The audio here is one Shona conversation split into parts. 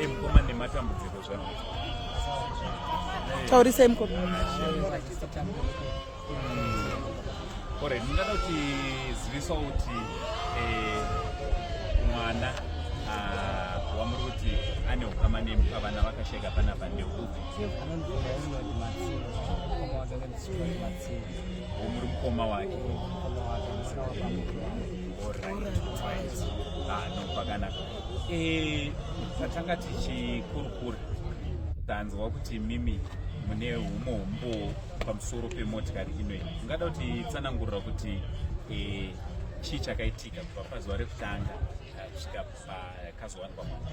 Eh, mukoma nematambudziko zvano. Taurisai mukoma. Alright, ndingada kuti ziviswa kuti eh, mwana ah, wamuri kuti ane ukama nemi pavana vakashaika panapa ndeupi? Muri mukoma wake. Alright, ah, no, pakanaka. Eh, patanga tichikurukura tanzwa kuti mimi mune humwe humbowo pamusoro pemotikari inoyi. Ungada kuti tsanangurira kuti eh, chii chakaitika kubva pazuva rekutanga eh, kusvika pakazowanikwa mwana?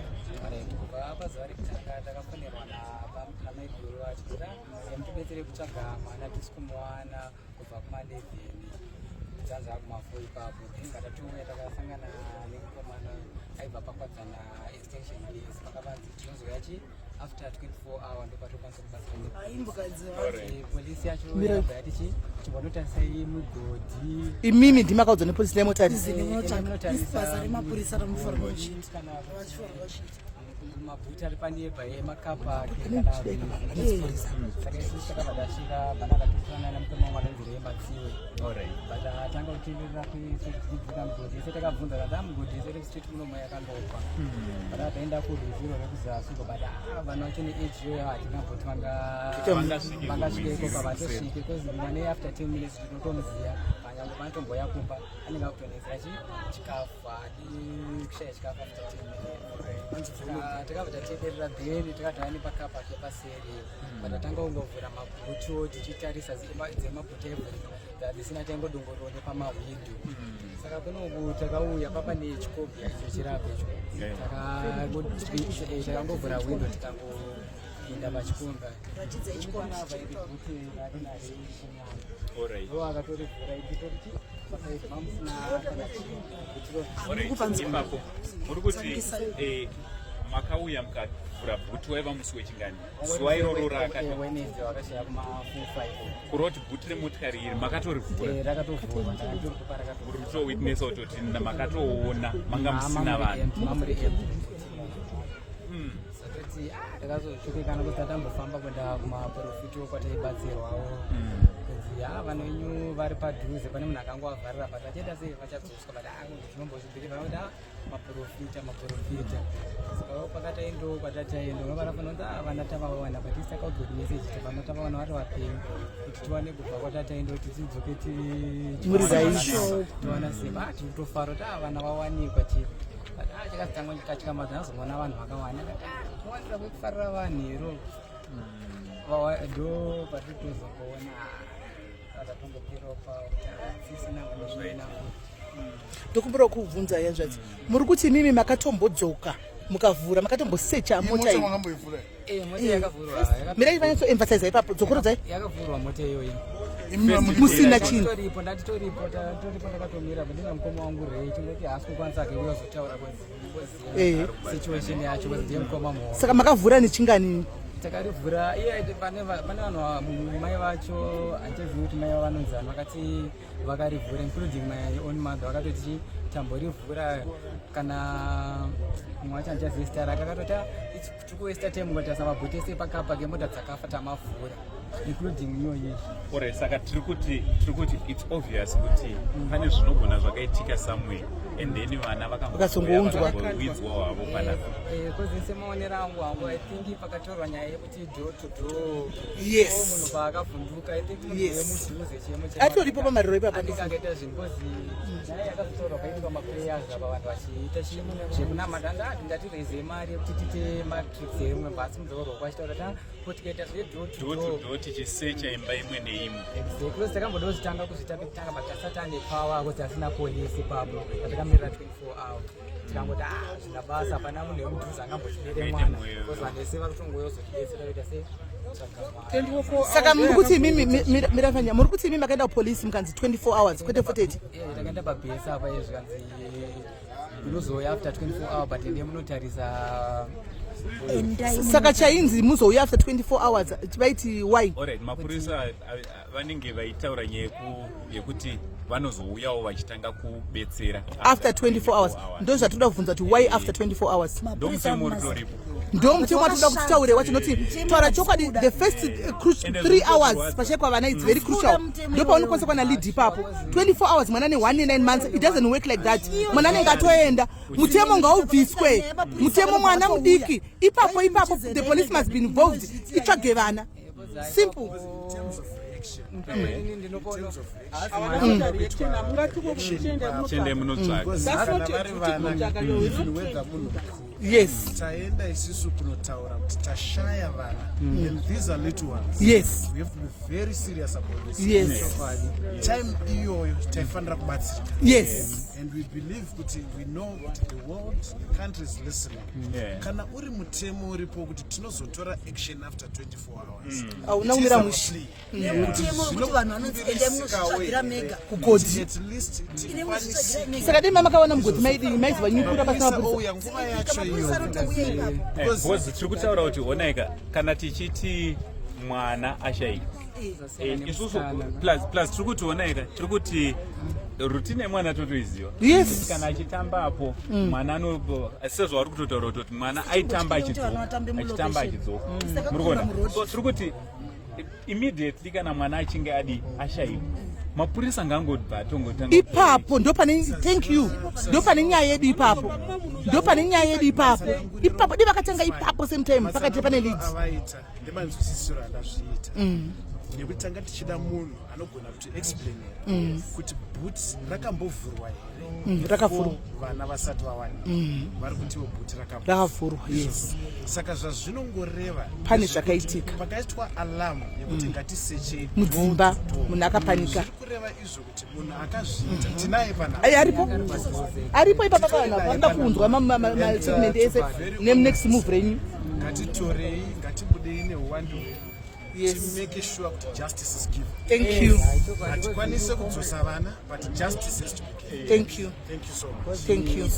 Kubva pazuva rekutanga takafonerwa namaiguru vachiti mutibetsere kutsvaga mwana tisi kumuwana kubva kuma11 dzanza kuma4 ipapo. Then patatouya takasangana nemukomana aibva pakwadzana extension bs pakavanzi tinozouya chi after 24 hour ndopatokwanisa kubatsira. Polisi yacho yabva yati chi chimbonotarisai mugodhi. Imimi ndimi makaudzwa nepolisi nemotarisa? Basa remapurisa ramufanirwa kuchiita. Kana mabhuti ari paneba emakapa, saka isusu takabva tasvika vana vatifanana namukoma wangu anonzi Reembatsiwe, but atanga kutenderera kwese mugodhi ese. Takabvunza kati a mugodhi ese restreet munomo yakandokwa, but ataenda kurwizi rwekuzasi uko, but vanhu vacho neage iyoyo hatingamboti vangasvike ikoko, havatosvike because mwana after 10 minutes tinotomuziva. Panyange panotomboya kumba anenge akutonetsera chikafu, haadi kushaya chikafu after 10 minutes. Saka takabva tatenderera, then takatouya nepakapa kepaseri, but tatanga kungovhura mabhutu tichitarisa dzemabhutu evhurika dzisina, taingodongorora nepamahwindo. Saka kunoku takauya papa nechikobi icho chirapo icho, takangovhura hwindo tikangopinda pachikomba. Ratidzai. Iri bhuti rake ndo akatorivhura ichitoriti pasaidi mamusina kana chinhu. Alright, ipapo muri kuti makauya mukavhura bhuti, waiva musi wechingani zuva iroro rakati? Wednesday wakashaya kuma 4 5. Kureva kuti bhuti remotikari iri makatorivhura? Rakatovhurwa, ndakatoripa rakatovhurwa. Muri kutowitnessa kutoti makatoona manga musina vanhu? Mamuri empty. Satoti takazoshokekana kuti tatambofamba kuenda kumaprofito kwataibatsirwawo, kunzi ha vanhu venyu vari padhuze, pane munhu akangovavharira, but vachaita sei, vachadzoswa, but tinombozvibhirivha kuti maprofita maprofita. Saka pakataendo kwatataendo vanofanira kunzi vana tavawana, but isi takaudzwa kuti message kuti vana tavawana vari vapenyu, kuti tiwane kubva kwatataendo kuti tidzoke. Muri right. Tiwana simba, tiri kutofara kuti vana vawanikwa chii, but chakazotanga chikatyamadza nazoona vanhu vakawanda, akati kuwandira kwekufarira vanhu ero ndo patitozokuona akatongopirawo kuti sisina vanozvina. Ndokumbira kubvunza yanzvadzi, muri kuti imimi makatombodzoka mukavhura, makatombosecha mota iyi? Makamboivhura? Mota yakavhurwa. Mirai vanyatsoemphasize ipapo, dzokorodzai. Yakavhurwa mota iyoyi. Musina chinhu? Toripo, ndati toripo, toripo, ndakatomira ndina mukoma wangu Rei, chingoti haasi kukwanisa ke uyozotaura situation yacho because ndiye mukoma muhombe. Saka makavhura nechingani? Takarivhura iye pane vanhu mai vacho handichazivi kuti mai vanonzani, vakati vakarivhura, including my own mother, vakatoti tamborivhura. Kana mumwe wacho handichazivi zita rake, akatoti tiri kuwaster time kutarisa mabhuti ese pakapa kemota dzakafa, tamavhura including iyoyi. Alright, saka tiri kuti it's obvious kuti pane zvinogona zvakaitika somewhere and then vana Vakazongounzwa. vakangowidzwa hwavo panapa. Cause semaonero angu I think pakatorwa nyaya yekuti door to door, munhu paakavhunduka, I think mudhuze chemo. Atoripo pamariro ipapa. Akaita zvinhu because nyaya yakazotorwa paitwa maprayers apa, vanhu vachiita zvekunamata, ndati ndatireze mari yekuti tiite matrips emwe basi mudzorwa kwachitaura ta kuti tikaita zvedoor to door to door. Door tichisecha imba imwe neimwe. Exactly, because takamboda kuzvitanga kuzvita pekutanga, but tasati ane power kuti asina polisi ipapo patakamirira 24 hour, tikangoti ah zvina basa, hapana munhu wemudhuze angambotibere Kuite mwana mwoyo. because vanhu vese vari kutongouya kuzotibetsera kuita sei, tsvaga mwana. Saka muri kuti imimi, mirafanya, muri kuti imimi makaenda kupolisi mukanzi 24 hours kwete 48? Takaenda pabhesi apa, zvikanzi munozouya after 24 hour, but ende munotarisa. Saka chainzi muzouya after 24 hours vaiti why? Alright, mapurisa vanenge vaitaura nyaya yekuti Vanozouyawo vachitanga kubetsera after 24 hours. Ndo zvatoda kubvunza kuti why after 24 hours? Ndomutemo uritoripo. Ndo mutemo watoda kuti taure wacho, noti taura chokwadi, the first Ende 3 hours zvinotorwadza. pashayikwa vana, it's very crucial. Mutemo. Ndo paunokwanisa kuwana lead ipapo. 24 hours, mwana ne 1 ne 9 months, it doesn't work like that. Mwana anenge atoenda. Mutemo ngaubviswe, mutemo mwana mudiki ipapo ipapo. The police must be involved, itsvage vana, simple. In terms of reaction, Inini ndinokono Chiende munotsvaga. Because kana vari vana, even whether munhu mukuru, taenda isusu kunotaura kuti tashaya vana, and these are little ones, we have to be very serious about this. Time iyoyo taifanira kubatsirika, and we believe kuti, we know kuti the world, the country is listening. Kana uri mutemo uripo kuti tinozotora action after 24 hours, Hauna kumira mushe. Nemutemo wekuti vanhu vanonzi endai munozvitsvagira mega. Kugodhi. At least Ine munozvitsvagira mega. Saka dai mamakawana mugodhi, maidii? Maiziva nyukura pasina mapurisa. ouya nguva yacho Mapurisa iyo. anotouya ipapo. Because tiri kutaura kuti onaika, kana tichiti mwana ashayika, isusu plus tiri kuti onaika, tiri kuti routine yemwana totoiziva. Kana achitambapo mwana ano, sezvauri kutotaura kuti mwana aitamba Kuti vana achidzoka, vatambe achitamba mulocation. achidzoka. Saka Muri kuona? kuenda muroad. So tiri kuti immediately kana mwana achinge adi ashayiwa, mapurisa ngangobva atongotanga. Ipapo ndo pane, thank you, ndo pane nyaya yedu ipapo, ndo pane nyaya yedu ipapo ipapo. Dai vakatanga ipapo same time, pakati pane lead. Avaita ndemanzwisisiro andazviita, nekuti tanga tichida munhu anogona kuti explainera kuti boot rakambovhurwa here. Rakavhurwa. Before vana vasati vawanikwa, vari kutiwo boot rakavhurwa. Rakavhurwa, yes. Saka zvazvinongoreva Pane zvakaitika. Pakaitwa alarm yekuti ngatisechei Mudzimba, door to door. munhu akapanika. Zviri kureva izvo kuti munhu akazviita tinaye panapa. Ai, aripo, aripo ipapa. Vanhu vanoda kuunzwa mastatement ese nenext move renyu. Ngatitorei, ngatibudei neuwandu hwedu, timake sure kuti justice is given. Thank you. Hatikwanise kudzosa vana, but justice has to be given. Thank you. Thank you so much. Thank you.